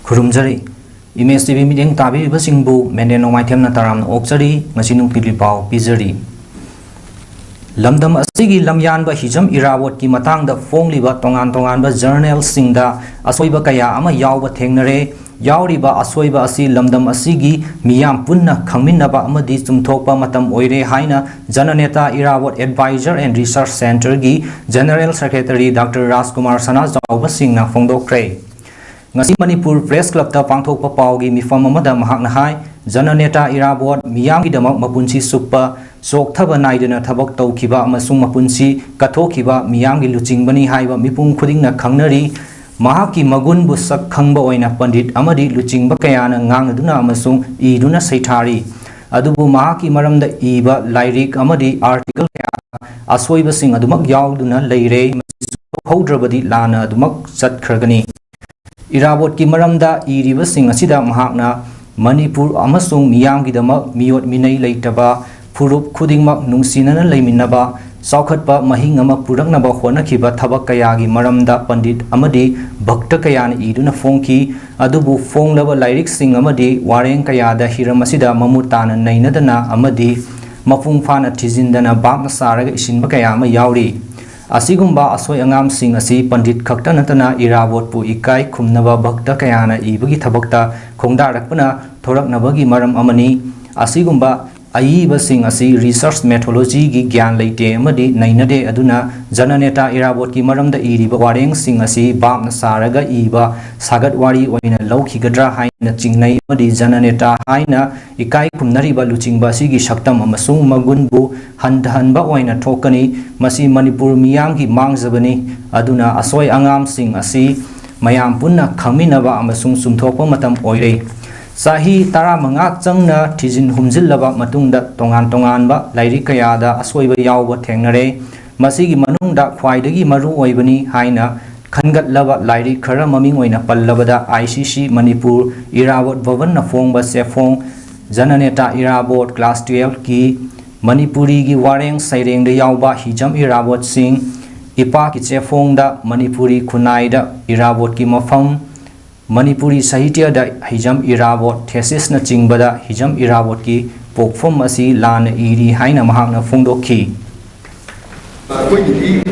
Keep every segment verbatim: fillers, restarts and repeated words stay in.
ꯈꯨꯔꯨꯝꯖꯔꯤ꯫ Image T V ꯃꯤꯠꯌꯦꯡ ꯇꯥꯕꯤꯔꯤꯕꯁꯤꯡꯕꯨ ꯃꯦꯟꯗꯦꯟ ꯅꯣꯡꯃꯥꯏꯊꯦꯝꯅ ꯇꯔꯥꯝꯅ ꯑꯣꯛꯆꯔꯤ꯫ ꯉꯁꯤ ꯅꯨꯡꯇꯤꯒꯤ ꯄꯥꯎ ꯄꯤꯖꯔꯤ꯫ ꯂꯝꯗꯝ ꯑꯁꯤꯒꯤ ꯂꯝꯌꯥꯟꯕ ꯍꯤꯖꯝ ꯏꯔꯥꯕꯣꯠꯀꯤ ꯃꯇꯥꯡꯗ ꯐꯣꯡꯂꯤꯕ ꯇꯣꯉꯥꯟ ꯇꯣꯉꯥꯟꯕ ꯖꯔꯅꯦꯜꯁꯤꯡꯗ ꯑꯁꯣꯏꯕ ꯀꯌꯥ ꯑꯃ ꯌꯥꯎꯕ ꯊꯦꯡꯅꯔꯦ꯫ ꯌꯥꯎꯔꯤꯕ ꯑꯁꯣꯏꯕ ꯑꯁꯤ ꯂꯝꯗꯝ ꯑꯁꯤꯒꯤ ꯃꯤꯌꯥꯝ ꯄꯨꯟꯅ ꯈꯪꯃꯤꯟꯅꯕ ꯑꯃꯗꯤ ꯆꯨꯝꯊꯣꯛꯄ ꯃꯇꯝ ꯑꯣꯏꯔꯦ ꯍꯥꯏꯅ Jananeta Irabot Advisor and Research Centreꯒꯤ General Secretary doctor Rajkumar Sanajaoba ꯁꯤꯡꯅ ꯐꯣꯡꯗꯣꯛꯈ꯭ꯔꯦ꯫ ꯉꯁꯤ ꯃꯅꯤꯄꯨꯔ ꯄ꯭ꯔꯦꯁ ꯀ꯭ꯂꯕꯇ ꯄꯥꯡꯊꯣꯛꯄ ꯄꯥꯎꯒꯤ ꯃꯤꯐꯝ ꯑꯃꯗ ꯃꯍꯥꯛꯅ ꯍꯥꯏ, ꯖꯅꯅꯦꯇꯥ ꯏꯔꯥꯕꯣꯠ ꯃꯤꯌꯥꯝꯒꯤꯗꯃꯛ ꯃꯄꯨꯟꯁꯤ ꯆꯨꯞꯄ ꯆꯣꯛꯊꯕ ꯅꯥꯏꯗꯅ ꯊꯕꯛ ꯇꯧꯈꯤꯕ ꯑꯃꯁꯨꯡ ꯃꯄꯨꯟꯁꯤ ꯀꯠꯊꯣꯛꯈꯤꯕ ꯃꯤꯌꯥꯝꯒꯤ ꯂꯨꯆꯤꯡꯕꯅꯤ ꯍꯥꯏꯕ ꯃꯤꯄꯨꯝ ꯈꯨꯗꯤꯡꯅ ꯈꯪꯅꯔꯤ꯫ ꯃꯍꯥꯛꯀꯤ ꯃꯒꯨꯟꯕꯨ ꯁꯛ ꯈꯪꯕ ꯑꯣꯏꯅ ꯄꯟꯗꯤꯠ ꯑꯃꯗꯤ ꯂꯨꯆꯤꯡꯕ ꯀꯌꯥꯅ ꯉꯥꯡꯅꯗꯨꯅ ꯑꯃꯁꯨꯡ ꯏꯗꯨꯅ ꯁꯩꯊꯥꯔꯤ꯫ ꯑꯗꯨꯕꯨ ꯃꯍꯥꯛꯀꯤ ꯃꯔꯝꯗ ꯏꯕ ꯂꯥꯏꯔꯤꯛ ꯑꯃꯗꯤ ꯑꯥꯔꯇꯤꯀꯜ ꯀꯌꯥ ꯑꯁꯣꯏꯕꯁꯤꯡ ꯑꯗꯨꯃꯛ ꯌꯥꯎꯗꯨꯅ ꯂꯩꯔꯦ꯫ ꯃꯁꯤ ꯍꯧꯗ꯭ꯔꯕꯗꯤ ꯂꯥꯟꯅ ꯑꯗꯨꯃꯛ ꯆꯠꯈ꯭ꯔꯒꯅꯤ꯫ ꯏꯔꯥꯕꯣꯠꯀꯤ ꯃꯔꯝꯗ ꯏꯔꯤꯕꯁꯤꯡ ꯑꯁꯤꯗ ꯃꯍꯥꯛꯅ ꯃꯅꯤꯄꯨꯔ ꯑꯃꯁꯨꯡ ꯃꯤꯌꯥꯝꯒꯤꯗꯃꯛ ꯃꯤꯑꯣꯠ ꯃꯤꯅꯩ ꯂꯩꯇꯕ, ꯐꯨꯔꯨꯞ ꯈꯨꯗꯤꯡꯃꯛ ꯅꯨꯡꯁꯤꯅꯅ ꯂꯩꯃꯤꯟꯅꯕ, ꯆꯥꯎꯈꯠꯄ ꯃꯍꯤꯡ ꯑꯃ ꯄꯨꯔꯛꯅꯕ ꯍꯣꯠꯅꯈꯤꯕ ꯊꯕꯛ ꯀꯌꯥꯒꯤ ꯃꯔꯝꯗ ꯄꯟꯗꯤꯠ ꯑꯃꯗꯤ ꯚꯛꯇ ꯀꯌꯥꯅ ꯏꯗꯨꯅ ꯐꯣꯡꯈꯤ꯫ ꯑꯗꯨꯕꯨ ꯐꯣꯡꯂꯕ ꯂꯥꯏꯔꯤꯛꯁꯤꯡ ꯑꯃꯗꯤ ꯋꯥꯔꯦꯡ ꯀꯌꯥꯗ ꯍꯤꯔꯝ ꯑꯁꯤꯗ ꯃꯃꯨꯠ ꯇꯥꯅ ꯅꯩꯅꯗꯅ ꯑꯃꯗꯤ ꯃꯄꯨꯡ ꯐꯥꯅ ꯊꯤꯖꯤꯟꯗꯅ ꯚꯥꯞꯅ ꯁꯥꯔꯒ ꯏꯁꯤꯟꯕ ꯀꯌꯥ ꯑꯃ ꯌꯥꯎꯔꯤ꯫ ꯑꯁꯤꯒꯨꯝꯕ ꯑꯁꯣꯏ ꯑꯉꯥꯝꯁꯤꯡ ꯑꯁꯤ ꯄꯟꯗꯤꯠ ꯈꯛꯇ ꯅꯠꯇꯅ ꯏꯔꯥꯕꯣꯠꯄꯨ ꯏꯀꯥꯏ ꯈꯨꯝꯅꯕ ꯚꯛꯇ ꯀꯌꯥꯅ ꯏꯕꯒꯤ ꯊꯕꯛꯇ ꯈꯣꯡꯗꯥꯔꯛꯄꯅ ꯊꯣꯔꯛꯅꯕꯒꯤ ꯃꯔꯝ ꯑꯃꯅꯤ꯫ ꯑꯁꯤꯒꯨꯝꯕ ꯑꯏꯕꯁꯤꯡ ꯑꯁꯤ ꯔꯤꯁꯔꯆ ꯃꯦꯊꯣꯂꯣꯖꯤꯒꯤ ꯒ꯭ꯌꯥꯟ ꯂꯩꯇꯦ ꯑꯃꯗꯤ ꯅꯩꯅꯗꯦ꯫ ꯑꯗꯨꯅ ꯖꯅꯅꯦꯇꯥ ꯏꯔꯥꯕꯣꯠꯀꯤ ꯃꯔꯝꯗ ꯏꯔꯤꯕ ꯋꯥꯔꯦꯡꯁꯤꯡ ꯑꯁꯤ ꯚꯥꯞꯅ ꯁꯥꯔꯒ ꯏꯕ ꯁꯥꯒꯠ ꯋꯥꯔꯤ ꯑꯣꯏꯅ ꯂꯧꯈꯤꯒꯗ꯭ꯔꯥ ꯍꯥꯏꯅ ꯆꯤꯡꯅꯩ ꯑꯃꯗꯤ ꯖꯅꯅꯦꯇꯥ ꯍꯥꯏꯅ ꯏꯀꯥꯏ ꯈꯨꯝꯅꯔꯤꯕ ꯂꯨꯆꯤꯡꯕ ꯑꯁꯤꯒꯤ ꯁꯛꯇꯝ ꯑꯃꯁꯨꯡ ꯃꯒꯨꯟꯕꯨ ꯍꯟꯊꯍꯟꯕ ꯑꯣꯏꯅ ꯊꯣꯛꯀꯅꯤ꯫ ꯃꯁꯤ ꯃꯅꯤꯄꯨꯔ ꯃꯤꯌꯥꯝꯒꯤ ꯃꯥꯡꯖꯕꯅꯤ꯫ ꯑꯗꯨꯅ ꯑꯁꯣꯏ ꯑꯉꯥꯝꯁꯤꯡ ꯑꯁꯤ ꯃꯌꯥꯝ ꯄꯨꯟꯅ ꯈꯪꯃꯤꯟꯅꯕ ꯑꯃꯁꯨꯡ ꯆꯨꯝꯊꯣꯛꯄ ꯃꯇꯝ ꯑꯣꯏꯔꯦ꯫ ꯆꯍꯤ ꯇꯔꯥꯃꯉꯥ ꯆꯪꯅ ꯊꯤꯖꯤꯟ ꯍꯨꯝꯖꯤꯜꯂꯕ ꯃꯇꯨꯡꯗ ꯇꯣꯉꯥꯟ ꯇꯣꯉꯥꯟꯕ ꯂꯥꯏꯔꯤꯛ ꯀꯌꯥꯗ ꯑꯁꯣꯏꯕ ꯌꯥꯎꯕ ꯊꯦꯡꯅꯔꯦ꯫ ꯃꯁꯤꯒꯤ ꯃꯅꯨꯡꯗ ꯈ꯭ꯋꯥꯏꯗꯒꯤ ꯃꯔꯨ ꯑꯣꯏꯕꯅꯤ ꯍꯥꯏꯅ ꯈꯟꯒꯠꯂꯕ ꯂꯥꯏꯔꯤꯛ ꯈꯔ ꯃꯃꯤꯡ ꯑꯣꯏꯅ ꯄꯜꯂꯕꯗ, ꯑꯥꯏ ꯁꯤ ꯁꯤ ꯃꯅꯤꯄꯨꯔ ꯏꯔꯥꯕꯣꯠ ꯚꯕꯟꯅ ꯐꯣꯡꯕ ꯆꯦꯐꯣꯡ, ꯖꯅꯅꯦꯇꯥ ꯏꯔꯥꯕꯣꯠ ꯀ꯭ꯂꯥꯁ ꯇꯨꯌꯦꯜꯐꯀꯤ ꯃꯅꯤꯄꯨꯔꯤꯒꯤ ꯋꯥꯔꯦꯡ ꯁꯩꯔꯦꯡꯗ ꯌꯥꯎꯕ ꯍꯤꯖꯝ ꯏꯔꯥꯕꯣꯠꯁꯤꯡ, ꯏꯄꯥꯛꯀꯤ ꯆꯦꯐꯣꯡꯗ ꯃꯅꯤꯄꯨꯔꯤ ꯈꯨꯟꯅꯥꯏꯗ ꯏꯔꯥꯕꯣꯠꯀꯤ ꯃꯐꯝ, ꯃꯅꯤꯄꯨꯔꯤ ꯁꯥꯍꯤꯇ꯭ꯌꯗ ꯍꯤꯖꯝ ꯏꯔꯥꯕꯣꯠ ꯊꯦꯁꯤꯁꯅꯆꯤꯡꯕꯗ ꯍꯤꯖꯝ ꯏꯔꯥꯕꯣꯠꯀꯤ ꯄꯣꯛꯐꯝ ꯑꯁꯤ ꯂꯥꯟꯅ ꯏꯔꯤ ꯍꯥꯏꯅ ꯃꯍꯥꯛꯅ ꯐꯣꯡꯗꯣꯛꯈꯤ꯫ ꯑꯩꯈꯣꯏꯒꯤꯗꯤ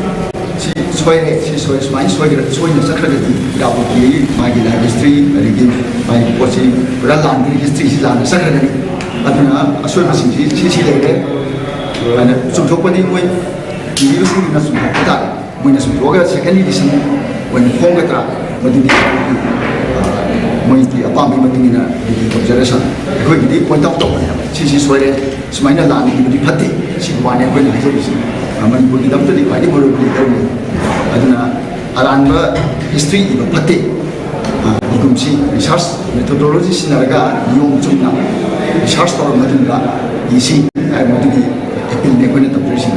ꯁꯤ ꯁꯣꯏꯔꯦ, ꯁꯤ ꯁꯣꯏ-, ꯁꯨꯃꯥꯏꯅ ꯁꯣꯏꯈ꯭ꯔꯦ, ꯁꯣꯏꯅ ꯆꯠꯈ꯭ꯔꯒꯗꯤ ꯏꯔꯥꯕꯣꯠꯀꯤ ꯃꯥꯒꯤ ꯂꯥꯏꯐ ꯍꯤꯁꯇ꯭ꯔꯤ, ꯑꯗꯒꯤ ꯃꯥꯒꯤ ꯄꯣꯠꯁꯤ ꯄꯨꯔꯥ ꯂꯥꯟꯒꯤ ꯍꯤꯁꯇ꯭ꯔꯤꯁꯤ ꯂꯥꯟꯅ ꯆꯠꯈ꯭ꯔꯒꯅꯤ꯫ ꯑꯗꯨꯅ ꯑꯁꯣꯏꯕꯁꯤꯡꯁꯤ ꯁꯤ, ꯁꯤ ꯂꯩꯔꯦ ꯍꯥꯏꯅ ꯆꯨꯝꯊꯣꯛꯄꯗꯤ ꯃꯣꯏ ꯏꯕꯤꯕꯁꯤꯡꯗꯨꯅ ꯆꯨꯝꯊꯣꯛꯄ ꯇꯥꯔꯦ꯫ ꯃꯣꯏꯅ ꯆꯨꯝꯊꯣꯛꯑꯒ second edition ꯑꯣꯏꯅ ꯐꯣꯡꯒꯗ꯭ꯔꯥ, ꯃꯗꯨꯗꯤ, ꯑ, ꯃꯣꯏꯒꯤ ꯑꯄꯥꯝꯕꯒꯤ ꯃꯇꯨꯡ ꯏꯟꯅ ꯑꯗꯨꯗꯤ ꯇꯧꯖꯔꯁꯅꯨ꯫ ꯑꯩꯈꯣꯏꯒꯤꯗꯤ point out ꯇꯧꯕꯅꯦꯕ, ꯁꯤꯁꯤ ꯁꯣꯏꯔꯦ, ꯁꯨꯃꯥꯏꯅ ꯂꯥꯟꯅ ꯏꯕꯗꯤ ꯐꯠꯇꯦ, ꯁꯤꯒꯤ ꯋꯥꯅꯤ ꯑꯩꯈꯣꯏꯅ ꯍꯥꯏꯖꯔꯤꯁꯤ꯫ ꯑ, ꯃꯅꯤꯄꯨꯔꯒꯤꯗꯃꯛꯇꯗꯤ ꯈ꯭ꯋꯥꯏꯗꯒꯤ ꯃꯔꯨ ꯑꯣꯏꯕ leaderꯅꯤ꯫ ꯑꯗꯨꯅ ꯑꯔꯥꯟꯕ ꯍꯤꯁꯇ꯭ꯔꯤ ꯏꯕ ꯐꯠꯇꯦ꯫ ꯑ, ꯑꯗꯨꯒꯨꯝꯁꯤ research methodology ꯁꯤꯖꯤꯟꯅꯔꯒ ꯅꯤꯌꯣꯝ ꯆꯨꯝꯅ research ꯇꯧꯔꯕ ꯃꯇꯨꯡꯗ ꯏꯁꯤ ꯍꯥꯏꯕ ꯃꯗꯨꯒꯤ appealꯅꯤ ꯑꯩꯈꯣꯏꯅ ꯇꯧꯖꯔꯤꯁꯤ꯫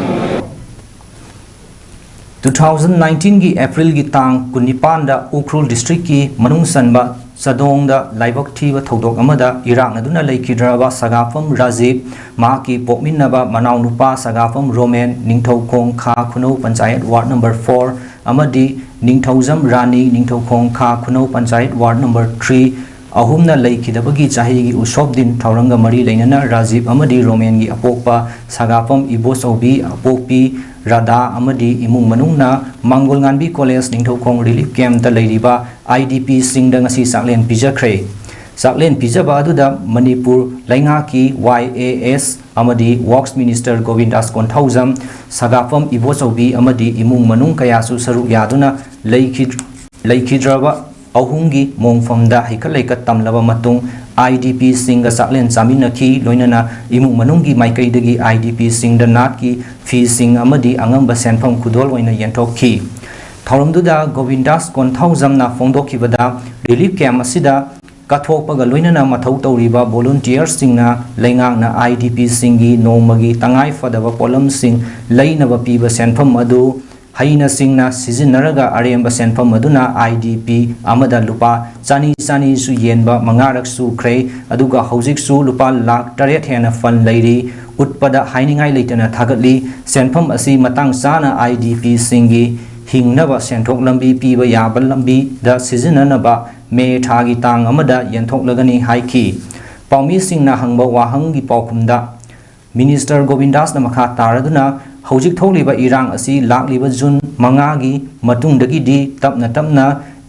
Two thousand nineteenꯒꯤ Aprilꯒꯤ ꯇꯥꯡ ꯀꯨꯟꯅꯤꯄꯥꯟꯗ ꯎꯈ꯭ꯔꯨꯜ districtꯀꯤ ꯃꯅꯨꯡ ꯆꯟꯕ ꯆꯗꯣꯡꯗ ꯂꯥꯏꯕꯛ ꯊꯤꯕ ꯊꯧꯗꯣꯛ ꯑꯃꯗ ꯏꯔꯥꯛꯅꯗꯨꯅ ꯂꯩꯈꯤꯗ꯭ꯔꯕ ꯁꯒꯥꯐꯝ ꯔꯥꯖꯤꯕ, ꯃꯍꯥꯛꯀꯤ ꯄꯣꯛꯃꯤꯟꯅꯕ ꯃꯅꯥꯎꯅꯨꯄꯥ ꯁꯒꯥꯐꯝ ꯔꯣꯃꯦꯟ, ꯅꯤꯡꯊꯧꯈꯣꯡ ꯈꯥ ꯈꯨꯅꯧ ꯄꯟꯆꯥꯌꯠ ward number four ꯑꯃꯗꯤ ꯅꯤꯡꯊꯧꯖꯝ ꯔꯥꯅꯤ, ꯅꯤꯡꯊꯧꯈꯣꯡ ꯈꯥ ꯈꯨꯅꯧ ꯄꯟꯆꯥꯌꯠ ward number three, ꯑꯍꯨꯝꯅ ꯂꯩꯈꯤꯗꯕꯒꯤ ꯆꯍꯤꯒꯤ ꯎꯁꯣꯞ ꯗꯤꯟ ꯊꯧꯔꯝꯒ ꯃꯔꯤ ꯂꯩꯅꯅ ꯔꯥꯖꯤꯕ ꯑꯃꯗꯤ ꯔꯣꯃꯦꯟꯒꯤ ꯑꯄꯣꯛꯄ ꯁꯒꯥꯐꯝ ꯏꯕꯣꯆꯧꯕꯤ, ꯑꯄꯣꯛꯄꯤ ꯔꯥꯙꯥ ꯑꯃꯗꯤ ꯏꯃꯨꯡ ꯃꯅꯨꯡꯅ ꯃꯥꯡꯒꯣꯜꯉꯥꯟꯕꯤ college ꯅꯤꯡꯊꯧꯈꯣꯡ relief campꯇ ꯂꯩꯔꯤꯕ IDPꯁꯤꯡꯗ ꯉꯁꯤ ꯆꯥꯛꯂꯦꯟ ꯄꯤꯖꯈ꯭ꯔꯦ꯫ ꯆꯥꯛꯂꯦꯟ ꯄꯤꯖꯕ ꯑꯗꯨꯗ ꯃꯅꯤꯄꯨꯔ ꯂꯩꯉꯥꯛꯀꯤ YAS ꯑꯃꯗꯤ Works Minister ꯒꯣꯕꯤꯟꯗꯥꯁ ꯀꯣꯟꯊꯧꯖꯝ, ꯁꯒꯥꯐꯝ ꯏꯕꯣꯆꯧꯕꯤ ꯑꯃꯗꯤ ꯏꯃꯨꯡ ꯃꯅꯨꯡ ꯀꯌꯥꯁꯨ ꯁꯔꯨꯛ ꯌꯥꯗꯨꯅ ꯂꯩꯈꯤ-, ꯂꯩꯈꯤꯗ꯭ꯔꯕ ꯑꯍꯨꯝꯒꯤ ꯃꯣꯡꯐꯝꯗ ꯍꯩꯀꯠ ꯂꯩꯀꯠ ꯇꯝꯂꯕ ꯃꯇꯨꯡ IDPꯁꯤꯡꯒ ꯆꯥꯛꯂꯦꯟ ꯆꯥꯃꯤꯟꯅꯈꯤ꯫ ꯂꯣꯏꯅꯅ ꯏꯃꯨꯡ ꯃꯅꯨꯡꯒꯤ ꯃꯥꯏꯀꯩꯗꯒꯤ IDPꯁꯤꯡꯗ ꯅꯥꯠꯀꯤ ꯐꯤꯁꯤꯡ ꯑꯃꯗꯤ ꯑꯉꯝꯕ ꯁꯦꯟꯐꯝ ꯈꯨꯗꯣꯜ ꯑꯣꯏꯅ ꯌꯦꯟꯊꯣꯛꯈꯤ꯫ ꯊꯧꯔꯝꯗꯨꯗ ꯒꯣꯕꯤꯟꯗꯥꯁ ꯀꯣꯟꯊꯧꯖꯝꯅ ꯐꯣꯡꯗꯣꯛꯈꯤꯕꯗ, relief camp ꯑꯁꯤꯗ ꯀꯠꯊꯣꯛꯄꯒ ꯂꯣꯏꯅꯅ ꯃꯊꯧ ꯇꯧꯔꯤꯕ volunteerꯁꯤꯡꯅ ꯂꯩꯉꯥꯛꯅ IDPꯁꯤꯡꯒꯤ ꯅꯣꯡꯃꯒꯤ ꯇꯉꯥꯏ ꯐꯗꯕ ꯄꯣꯠꯂꯝꯁꯤꯡ ꯂꯩꯅꯕ ꯄꯤꯕ ꯁꯦꯟꯐꯝ ꯑꯗꯨ ꯍꯩꯅ ꯁꯤꯡꯅ ꯁꯤꯖꯤꯟꯅꯔꯒ ꯑꯔꯦꯝꯕ ꯁꯦꯟꯐꯝ ꯑꯗꯨꯅ IDP ꯑꯃꯗ ꯂꯨꯄꯥ ꯆꯅꯤ ꯆꯅꯤꯁꯨ ꯌꯦꯟꯕ ꯃꯉꯥꯔꯛ ꯁꯨꯈ꯭ꯔꯦ꯫ ꯑꯗꯨꯒ ꯍꯧꯖꯤꯛꯁꯨ ꯂꯨꯄꯥ ꯂꯥꯈ ꯇꯔꯦꯠ ꯍꯦꯟꯅ fund ꯂꯩꯔꯤ꯫ ꯎꯠꯄꯗ ꯍꯥꯏꯅꯤꯡꯉꯥꯏ ꯂꯩꯇꯅ ꯊꯥꯒꯠꯂꯤ꯫ ꯁꯦꯟꯐꯝ ꯑꯁꯤ ꯃꯇꯥꯡ ꯆꯥꯅ IDPꯁꯤꯡꯒꯤ ꯍꯤꯡꯅꯕ ꯁꯦꯟꯊꯣꯛ ꯂꯝꯕꯤ ꯄꯤꯕ ꯌꯥꯕ ꯂꯝꯕꯤꯗ ꯁꯤꯖꯤꯟꯅꯅꯕ ꯃꯦ ꯊꯥꯒꯤ ꯇꯥꯡ ꯑꯃꯗ ꯌꯦꯟꯊꯣꯛꯂꯒꯅꯤ ꯍꯥꯏꯈꯤ꯫ ꯄꯥꯎꯃꯤꯁꯤꯡꯅ ꯍꯪꯕ ꯋꯥꯍꯪꯒꯤ ꯄꯥꯎꯈꯨꯝꯗ ꯃꯤꯅꯤꯁꯇꯔ ꯒꯣꯕꯤꯟꯗꯥꯁꯅ ꯃꯈꯥ ꯇꯥꯔꯗꯨꯅ, ꯍꯧꯖꯤꯛ ꯊꯣꯛꯂꯤꯕ ꯏꯔꯥꯡ ꯑꯁꯤ ꯂꯥꯛꯂꯤꯕ ꯖꯨꯟ ꯃꯉꯥꯒꯤ ꯃꯇꯨꯡꯗꯒꯤꯗꯤ ꯇꯞꯅ ꯇꯞꯅ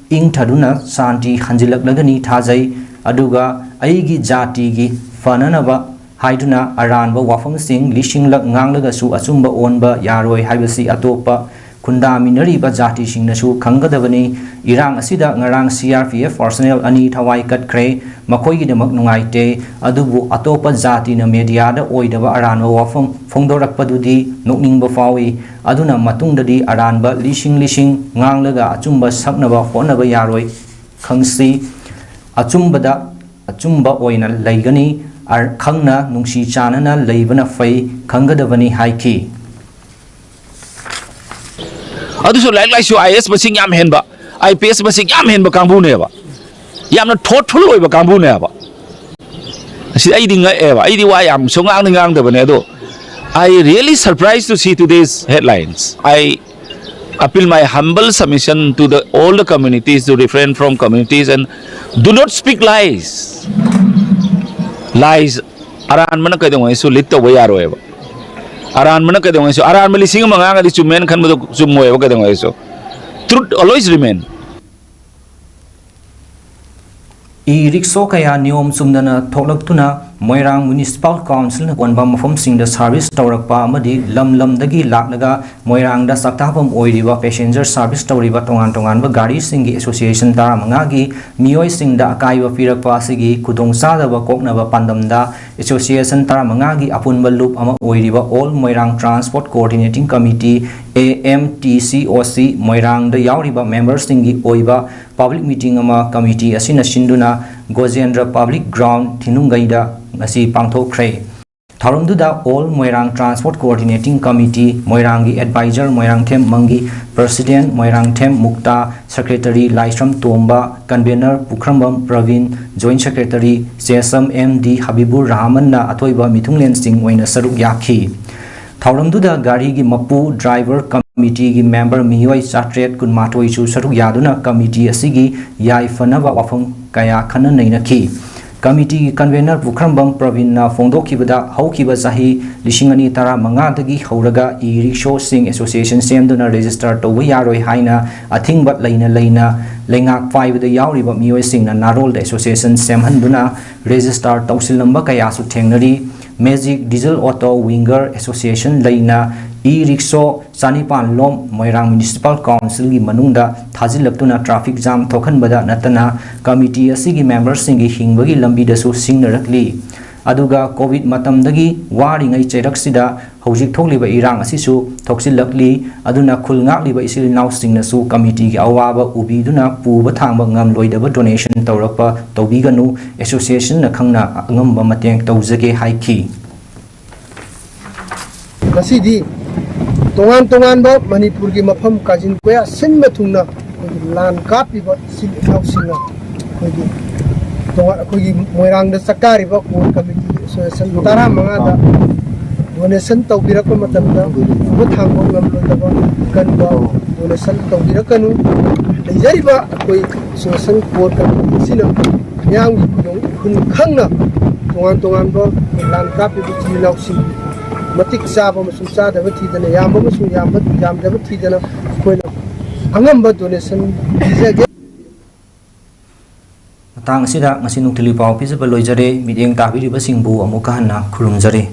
ꯏꯪꯊꯗꯨꯅ ꯁꯥꯟꯇꯤ ꯍꯟꯖꯤꯜꯂꯛꯂꯒꯅꯤ ꯊꯥꯖꯩ꯫ ꯑꯗꯨꯒ ꯑꯩꯒꯤ ꯖꯥꯇꯤꯒꯤ ꯐꯅꯅꯕ ꯍꯥꯏꯗꯨꯅ ꯑꯔꯥꯟꯕ ꯋꯥꯐꯝꯁꯤꯡ ꯂꯤꯁꯤꯡꯂꯛ ꯉꯥꯡꯂꯒꯁꯨ ꯑꯆꯨꯝꯕ ꯑꯣꯟꯕ ꯌꯥꯔꯣꯏ ꯍꯥꯏꯕꯁꯤ ꯑꯇꯣꯞꯄ ꯈꯨꯟꯗꯥꯃꯤꯟꯅꯔꯤꯕ ꯖꯥꯇꯤꯁꯤꯡꯅꯁꯨ ꯈꯪꯒꯗꯕꯅꯤ꯫ ꯏꯔꯥꯡ ꯑꯁꯤꯗ ꯉꯔꯥꯡ C R P F personnel ꯑꯅꯤ ꯊꯋꯥꯏ ꯀꯠꯈ꯭ꯔꯦ꯫ ꯃꯈꯣꯏꯒꯤꯗꯃꯛ ꯅꯨꯡꯉꯥꯏꯇꯦ꯫ ꯑꯗꯨꯕꯨ ꯑꯇꯣꯞꯄ ꯖꯥꯇꯤꯅ ꯃꯦꯗꯤꯌꯥꯗ ꯑꯣꯏꯗꯕ ꯑꯔꯥꯟꯕ ꯋꯥꯐꯝ ꯐꯣꯡꯗꯣꯔꯛꯄꯗꯨꯗꯤ ꯅꯣꯛꯅꯤꯡꯕ ꯐꯥꯎꯏ꯫ ꯑꯗꯨꯅ ꯃꯇꯨꯡꯗꯗꯤ ꯑꯔꯥꯟꯕ ꯂꯤꯁꯤꯡ ꯂꯤꯁꯤꯡ ꯉꯥꯡꯂꯒ ꯑꯆꯨꯝꯕ ꯁꯛꯅꯕ ꯍꯣꯠꯅꯕ ꯌꯥꯔꯣꯏ꯫ ꯈꯪꯁꯤ, ꯑꯆꯨꯝꯕꯗ ꯑꯆꯨꯝꯕ ꯑꯣꯏꯅ ꯂꯩꯒꯅꯤ꯫ ꯑꯔ-, ꯈꯪꯅ ꯅꯨꯡꯁꯤ ꯆꯥꯟꯅꯅ ꯂꯩꯕꯅ ꯐꯩ, ꯈꯪꯒꯗꯕꯅꯤ ꯍꯥꯏꯈꯤ꯫ ꯑꯗꯨꯁꯨ ꯂꯥꯏꯔꯤꯛ ꯂꯥꯏꯁꯨ I A S ꯃꯁꯤꯡ ꯌꯥꯝ ꯍꯦꯟꯕ, I P S ꯃꯁꯤꯡ ꯌꯥꯝ ꯍꯦꯟꯕ ꯀꯥꯡꯕꯨꯅꯦꯕ, ꯌꯥꯝꯅ thoughtful ꯑꯣꯏꯕ ꯀꯥꯡꯕꯨꯅꯦꯕ꯫ ꯑꯁꯤ ꯑꯩꯗꯤ ꯉꯛꯑꯦꯕ, ꯑꯩꯗꯤ ꯋꯥ ꯌꯥꯝ ꯁꯨꯉꯥꯡꯗꯤ ꯉꯥꯡꯗꯕꯅꯦ, ꯑꯗꯣ I really surprised to see today's headlines. I appeal my humble submission to the all the communities to refrain from communities and do not speak lies. Lies, ꯑꯔꯥꯟꯕꯅ ꯀꯩꯗꯧꯉꯩꯁꯨ lead ꯇꯧꯕ ꯌꯥꯔꯣꯏꯕ꯫ ꯑꯔꯥꯟꯕꯅ ꯀꯩꯗꯧꯉꯩꯁꯨ, ꯑꯔꯥꯟꯕ ꯂꯤꯁꯤꯡ ꯑꯃ ꯉꯥꯡꯉꯗꯤ ꯆꯨꯝꯃꯦꯅ ꯈꯟꯕꯗꯣ ꯆꯨꯝꯃꯣꯏꯕ ꯀꯩꯗꯧꯉꯩꯁꯨ꯫ Truth always remain. E-rickshaw ꯀꯌꯥ ꯅꯤꯌꯣꯝ ꯆꯨꯝꯗꯅ ꯊꯣꯛꯂꯛꯇꯨꯅ ꯃꯣꯏꯔꯥꯡ Municipal Councilꯅ ꯀꯣꯟꯕ ꯃꯐꯝꯁꯤꯡꯗ service ꯇꯧꯔꯛꯄ ꯑꯃꯗꯤ ꯂꯝ ꯂꯝꯗꯒꯤ ꯂꯥꯛꯂꯒ ꯃꯣꯏꯔꯥꯡꯗ ꯆꯥꯛꯇꯥꯐꯝ ꯑꯣꯏꯔꯤꯕ passenger service ꯇꯧꯔꯤꯕ ꯇꯣꯉꯥꯟ ꯇꯣꯉꯥꯟꯕ ꯒꯥꯔꯤꯁꯤꯡꯒꯤ association ꯇꯔꯥꯃꯉꯥꯒꯤ ꯃꯤꯑꯣꯏꯁꯤꯡꯗ ꯑꯀꯥꯏꯕ ꯄꯤꯔꯛꯄ ꯑꯁꯤꯒꯤ ꯈꯨꯗꯣꯡꯆꯥꯗꯕ ꯀꯣꯛꯅꯕ ꯄꯥꯟꯗꯝꯗ association ꯇꯔꯥꯃꯉꯥꯒꯤ ꯑꯄꯨꯟꯕ ꯂꯨꯞ ꯑꯃ ꯑꯣꯏꯔꯤꯕ All Moirang Transport Coordinating Committee, A M T C O C, ꯃꯣꯏꯔꯥꯡꯗ ꯌꯥꯎꯔꯤꯕ memberꯁꯤꯡꯒꯤ ꯑꯣꯏꯕ public meeting ꯑꯃ committee ꯑꯁꯤꯅ ꯁꯤꯟꯗꯨꯅ ꯒꯣꯖꯦꯟꯗ꯭ꯔ Public Ground, ꯊꯤꯅꯨꯡꯒꯩꯗ ꯉꯁꯤ ꯄꯥꯡꯊꯣꯛꯈ꯭ꯔꯦ꯫ ꯊꯧꯔꯝꯗꯨꯗ All Moirang Transport Coordinating Committee, ꯃꯣꯏꯔꯥꯡꯒꯤ advisor ꯃꯣꯏꯔꯥꯡꯊꯦꯝ ꯃꯪꯒꯤ, president ꯃꯣꯏꯔꯥꯡꯊꯦꯝ ꯃꯨꯛꯇꯥ, secretary ꯂꯥꯏꯁ꯭ꯔꯝ ꯇꯣꯝꯕ, convener ꯄꯨꯈ꯭ꯔꯝꯕꯝ Praveen, joint secretary ꯆꯦꯁꯝ M D ꯍꯕꯤꯕꯨꯔ ꯔꯍꯃꯟꯅ ꯑꯊꯣꯏꯕ ꯃꯤꯊꯨꯡꯂꯦꯟꯁꯤꯡ ꯑꯣꯏꯅ ꯁꯔꯨꯛ ꯌꯥꯈꯤ꯫ ꯊꯧꯔꯝꯗꯨꯗ ꯒꯥꯔꯤꯒꯤ ꯃꯄꯨ, driver, ꯀꯃꯤꯇꯤꯒꯤ ꯃꯦꯝꯕꯔ ꯃꯤꯑꯣꯏ ꯆꯥꯇ꯭ꯔꯦꯠ ꯀꯨꯟꯃꯥꯊꯣꯏꯁꯨ ꯁꯔꯨꯛ ꯌꯥꯗꯨꯅ ꯀꯃꯤꯇꯤ ꯑꯁꯤꯒꯤ ꯌꯥꯏꯐꯅꯕ ꯋꯥꯐꯝ ꯀꯌꯥ ꯈꯟꯅ ꯅꯩꯅꯈꯤ꯫ ꯀꯃꯤꯇꯤꯒꯤ ꯀꯟꯚꯦꯅꯔ ꯄꯨꯈ꯭ꯔꯝꯕꯝ ꯄ꯭ꯔꯕꯤꯟꯅ ꯐꯣꯡꯗꯣꯛꯈꯤꯕꯗ, ꯍꯧꯈꯤꯕ ꯆꯍꯤ ꯂꯤꯁꯤꯡ ꯑꯅꯤ ꯇꯔꯥꯃꯉꯥꯗꯒꯤ ꯍꯧꯔꯒ ꯏ ꯔꯤꯛꯁꯣꯁꯤꯡ ꯑꯦꯁꯣꯁꯤꯌꯦꯁꯟ ꯁꯦꯝꯗꯨꯅ ꯔꯦꯖꯤꯁꯇꯔ ꯇꯧꯕ ꯌꯥꯔꯣꯏ ꯍꯥꯏꯅ ꯑꯊꯤꯡꯕ ꯂꯩꯅ ꯂꯩꯅ ꯂꯩꯉꯥꯛ ꯄꯥꯏꯕꯗ ꯌꯥꯎꯔꯤꯕ ꯃꯤꯑꯣꯏꯁꯤꯡꯅ ꯅꯥꯔꯣꯜꯗ ꯑꯦꯁꯣꯁꯤꯌꯦꯁꯟ ꯁꯦꯝꯍꯟꯗꯨꯅ ꯔꯦꯖꯤꯁꯇꯥꯔ ꯇꯧꯁꯤꯜꯂꯝꯕ ꯀꯌꯥꯁꯨ ꯊꯦꯡꯅꯔꯤ꯫ ꯃꯦꯖꯤꯛ ꯗꯤꯖꯜ ꯑꯣꯇꯣ ꯋꯤꯡꯒꯔ ꯑꯦꯁꯣꯁꯤꯌꯦꯁꯟ ꯂꯩꯅ ꯏ ꯔꯤꯛꯁꯣ ꯆꯥꯅꯤꯄꯥꯟ ꯂꯣꯝ ꯃꯣꯏꯔꯥꯡ ꯃ꯭ꯌꯨꯅꯤꯁꯤꯄꯥꯜ ꯀꯥꯎꯟꯁꯤꯜꯒꯤ ꯃꯅꯨꯡꯗ ꯊꯥꯖꯤꯜꯂꯛꯇꯨꯅ ꯇ꯭ꯔꯥꯐꯤꯛ ꯖꯥꯝ ꯊꯣꯛꯍꯟꯕꯗ ꯅꯠꯇꯅ ꯀꯃꯤꯇꯤ ꯑꯁꯤꯒꯤ ꯃꯦꯝꯕꯔꯁꯤꯡꯒꯤ ꯍꯤꯡꯕꯒꯤ ꯂꯝꯕꯤꯗꯁꯨ ꯁꯤꯡꯅꯔꯛꯂꯤ꯫ ꯑꯗꯨꯒ ꯀꯣꯚꯤꯗ ꯃꯇꯝꯗꯒꯤ ꯋꯥꯔꯤꯉꯩ ꯆꯩꯔꯛꯁꯤꯗ ꯍꯧꯖꯤꯛ ꯊꯣꯛꯂꯤꯕ ꯏꯔꯥꯡ ꯑꯁꯤꯁꯨ ꯊꯣꯛꯆꯤꯜꯂꯛꯂꯤ꯫ ꯑꯗꯨꯅ ꯈꯨꯜ ꯉꯥꯛꯂꯤꯕ ꯏꯆꯤꯜ ꯏꯅꯥꯎꯁꯤꯡꯅꯁꯨ ꯀꯃꯤꯇꯤꯒꯤ ꯑꯋꯥꯕ ꯎꯕꯤꯗꯨꯅ ꯄꯨꯕ ꯊꯥꯡꯕ ꯉꯝꯂꯣꯏꯗꯕ ꯗꯣꯅꯦꯁꯟ ꯇꯧꯔꯛꯄ ꯇꯧꯕꯤꯒꯅꯨ꯫ ꯑꯦꯁꯣꯁꯤꯌꯦꯁꯟꯅ ꯈꯪꯅ ꯑꯉꯝꯕ ꯃꯇꯦꯡ ꯇꯧꯖꯒꯦ ꯍꯥꯏꯈꯤ꯫ ꯉꯁꯤꯗꯤ ꯇꯣꯉꯥꯟ ꯇꯣꯉꯥꯟꯕ ꯃꯅꯤꯄꯨꯔꯒꯤ ꯃꯐꯝ ꯀꯥꯆꯤꯟ ꯀꯣꯌꯥ ꯁꯤꯟꯕ ꯊꯨꯡꯅ ꯑꯩꯈꯣꯏꯒꯤ ꯂꯥꯟ ꯀꯥꯞꯄꯤꯕ ꯏꯆꯤꯜ ꯏꯅꯥꯎꯁꯤꯡꯅ ꯑꯩꯈꯣꯏꯒꯤ ꯇꯣꯉꯥꯟ-, ꯑꯩꯈꯣꯏꯒꯤ ꯃꯣꯏꯔꯥꯡꯗ ꯆꯥꯛꯇꯥꯔꯤꯕ ꯀꯣꯔ ꯀꯃꯤꯇꯤ ꯑꯦꯁꯣꯁꯤꯌꯦꯁꯟ ꯇꯔꯥꯃꯉꯥꯗ ꯗꯣꯅꯦꯁꯟ ꯇꯧꯕꯤꯔꯛꯄ ꯃꯇꯝꯗ ꯄꯨꯕ ꯊꯥꯡꯕ ꯉꯝꯂꯣꯏꯗꯕ ꯑꯀꯟꯕ ꯗꯣꯅꯦꯁꯟ ꯇꯧꯕꯤꯔꯛꯀꯅꯨ꯫ ꯂꯩꯖꯔꯤꯕ ꯑꯩꯈꯣꯏ ꯑꯦꯁꯣꯁꯤꯌꯦꯁꯟ ꯀꯣꯔ ꯀꯃꯤꯇꯤ ꯑꯁꯤꯅ ꯃꯤꯌꯥꯝꯒꯤ ꯈꯨꯗꯣꯡ ꯈꯨꯟ ꯈꯪꯅ ꯇꯣꯉꯥꯟ ꯇꯣꯉꯥꯟꯕ ꯂꯥꯟ ꯀꯥꯞꯄꯤꯕ ꯏꯆꯤꯜ ꯏꯅꯥꯎꯁꯤꯡ ꯃꯇꯤꯛ ꯆꯥꯕ ꯑꯃꯁꯨꯡ ꯆꯥꯗꯕ ꯊꯤꯗꯅ, ꯌꯥꯝꯕ ꯑꯃꯁꯨꯡ ꯌꯥꯝꯕ, ꯌꯥꯝꯗꯕ ꯊꯤꯗꯅ ꯑꯩꯈꯣꯏꯅ ꯑꯉꯝꯕ ꯗꯣꯅꯦꯁꯟ ꯄꯤꯖꯒꯦ꯫ ꯃꯇꯥꯡ ꯑꯁꯤꯗ ꯉꯁꯤ ꯅꯨꯡꯊꯤꯜꯒꯤ ꯄꯥꯎ ꯄꯤꯖꯕ ꯂꯣꯏꯖꯔꯦ꯫ ꯃꯤꯠꯌꯦꯡ ꯇꯥꯕꯤꯔꯤꯕꯁꯤꯡꯕꯨ ꯑꯃꯨꯛꯀ ꯍꯟꯅ ꯈꯨꯔꯨꯝꯖꯔꯤ꯫